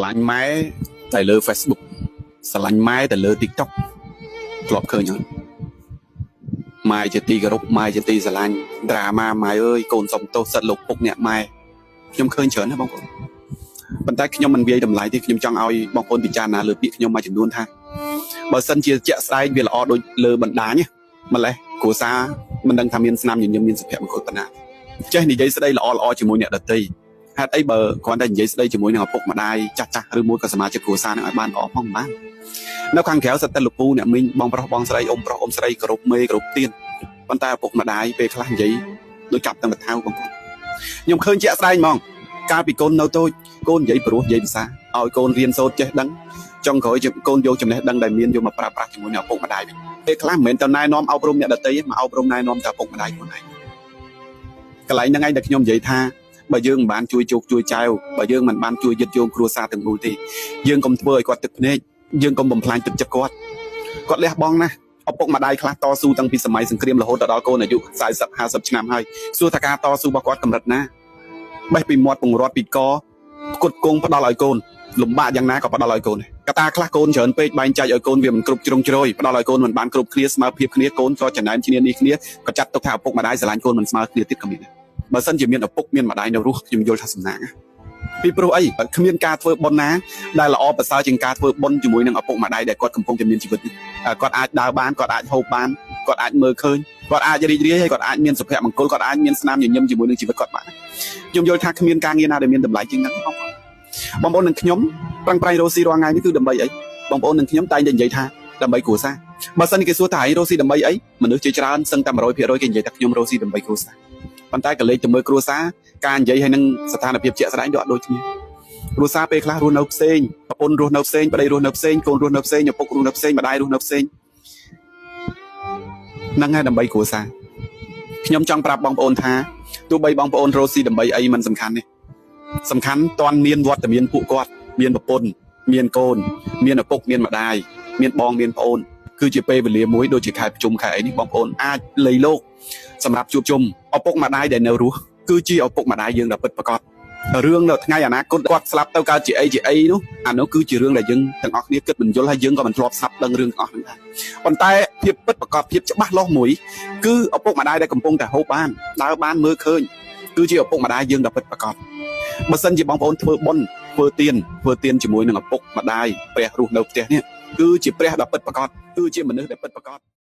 ឡាញ់ម៉ែតែលើ Facebook ស្រឡាញ់ម៉ែតែលើ TikTok ធ្លាប់ឃើញអត់ម៉ែជាទីគោរពម៉ែជាទីស្រឡាញ់ដ្រាម៉ាម៉ែអើយកូនសុំទោសសិតលោកពុកអ្នកម៉ែខ្ញុំឃើញច្រើនណាស់បងប្អូនប៉ុន្តែខ្ញុំមិនវាយតម្លៃទេខ្ញុំចង់ឲ្យបងប្អូនពិចារណាលើពាក្យខ្ញុំមួយចំនួនថាបើសិនជាជាក់ស្ដែងវាល្អដូចលើបណ្ដាញម្លេះគ្រួសារមិនដឹងថាមានស្នាមញញឹមមានសុភមង្គលប៉ុណ្ណាចេះនិយាយស្ដីល្អល្អជាមួយអ្នកដទៃហេតុអីបើគ្រាន់តែនិយាយស្ដីជាមួយនឹងឪពុកម្ដាយចាស់ចាស់ឬមួយក៏សមាជិកគ្រួសារនឹងឲ្យបានល្អផងបាននៅខាងក្រៅសិតតែលោកពូអ្នកមីងបងប្រុសបងស្រីអ៊ំប្រុសអ៊ំស្រីគោរពមេគោរពទៀនប៉ុន្តែឪពុកម្ដាយពេលខ្លះនិយាយដូចចាប់ទាំងកថៅបងប្អូនខ្ញុំឃើញជាក់ស្ដែងហ្មងកាលពីកូននៅតូចកូននិយាយព្រោះនិយាយភាសាឲ្យកូនរៀនសូត្រចេះដឹងចុងក្រោយកូនយកចំណេះដឹងដែលមានយកមកប្រើប្រាស់ជាមួយនឹងឪពុកម្ដាយវិញពេលខ្លះមិនមែនទៅណែនាំអប់រំអ្នកដទៃមកអប់រំណែនាំតែឪពុកម្ដាយខ្លួនឯងកន្លែងហ្នឹងឯងដែលខ្ញុំនិយាយថាបើយើងមិនបានជួយជោគជួយចែវបើយើងមិនបានជួយយឹតយោងគ្រួសារទាំងមូលទេយើងកុំធ្វើឲ្យគាត់ទឹកភ្នែកយើងកុំបំផ្លាញទឹកចិត្តគាត់គាត់លះបង់ណាស់ឪពុកម្ដាយខ្លះតស៊ូតាំងពីសម័យសង្គ្រាមរហូតដល់កូនអាយុ40 50ឆ្នាំហើយសួរថាការតស៊ូរបស់គាត់កម្រិតណាបេះពីមាត់ពង្រត់ពីកផ្គត់គង់ផ្ដល់ឲ្យកូនលំបាកយ៉ាងណាក៏ផ្ដល់ឲ្យកូនដែរកតាខ្លះកូនច្រើនពេកបែងចែកឲ្យកូនវាមិនគ្រប់ជ្រុងជ្រោយផ្ដល់ឲ្យកូនមិនបានគ្រប់គ្នាស្មើភាពគ្នាកូនក៏ចំណែនឈ្នានីគ្នាក៏ចាត់ទុកថាឪពុកម្ដាយស្រឡាញ់កូនមិនស្មើគ្នាទៀតក៏មានដែរបើសិនជាមានឪពុកមានម្ដាយនៅរស់ខ្ញុំយល់ថាសំណាងណាពីព្រោះអីគ្មានការធ្វើបុណ្យណាដែលល្អប្រសើរជាងការធ្វើបុណ្យជាមួយនឹងឪពុកម្ដាយដែលគាត់កំពុងតែមានជីវិតនេះគាត់អាចដើរបានគាត់អាចហូបបានគាត់អាចមើលឃើញគាត់អាចរីករាយហើយគាត់អាចមានសុភមង្គលគាត់អាចមានស្នាមញញឹមជាមួយនឹងជីវិតគាត់បានខ្ញុំយល់ថាគ្មានការងារណាដែលមានតម្លៃជាងហ្នឹងបងប្អូនបងប្អូននិងខ្ញុំប្រឹងប្រែងរកស៊ីរាល់ថ្ងៃនេះគឺដើម្បីអីបងប្អូននិងខ្ញុំតែងតែនិយាយថាដើម្បីគ្រួសារបើសិនគេសួរថាឯងរកស៊ីដើម្បីអីមនុស្សជាច្រើនសឹងតែ100%គេនិយាយថាខ្ញុំរកស៊ីដើម្បីគ្រួសារប៉ុន្តែក៏លេចទៅមើលគ្រួសារការនិយាយហើយនឹងស្ថានភាពជាក់ស្ដែងដូចអត់ដូចគ្នាគ្រួសារពេលខ្លះរស់នៅផ្សេងប្រពន្ធរស់នៅផ្សេងប្តីរស់នៅផ្សេងកូនរស់នៅផ្សេងឪពុករស់នៅផ្សេងម្ដាយរស់នៅផ្សេងហ្នឹងហើយដើម្បីគ្រួសារខ្ញុំចង់ប្រាប់បងប្អូនថាទោះបីបងប្អូនរកស៊ីដើម្បីអីមិនសំខាន់ទេសំខាន់តន់មានវត្តមានពួកគាត់មានប្រពន្ធមានកូនមានឪពុកមានម្ដាយមានបងមានប្អូនគឺជាពេលវេលាមួយដូចជាខែប្រជុំខែអីនេះបងប្អូនអាចលៃលោកសម្រាប់ជួបជុំឪពុកម្ដាយដែលនៅរស់គឺជាឪពុកម្ដាយយើងដ៏ពិតប្រាកដរឿងនៅថ្ងៃអនាគតគាត់ស្លាប់ទៅកើតជាអីជាអីនោះអានោះគឺជារឿងដែលយើងទាំងអស់គ្នាគិតមិនយល់ហើយយើងក៏មិនធ្លាប់ស្ដាប់ដឹងរឿងទាំងអស់ហ្នឹងដែរប៉ុន្តែភាពពិតប្រាកដភាពច្បាស់លាស់មួយគឺឪពុកម្ដាយដែលកំពុងតែហូបបានដើរបានមើលឃើញគឺជាឪពុកម្ដាយយើងដ៏ពិតប្រាកដបើសិនជាបងប្អូនធ្វើបុណ្យធ្វើទានធ្វើទានជាមួយនឹងឪពុកម្ដាយព្រះរស់នៅផ្ទះនេះគឺជាព្រះដ៏ពិតប្រាកដគឺជាមនុស្សដែលពិតប្រាកដ។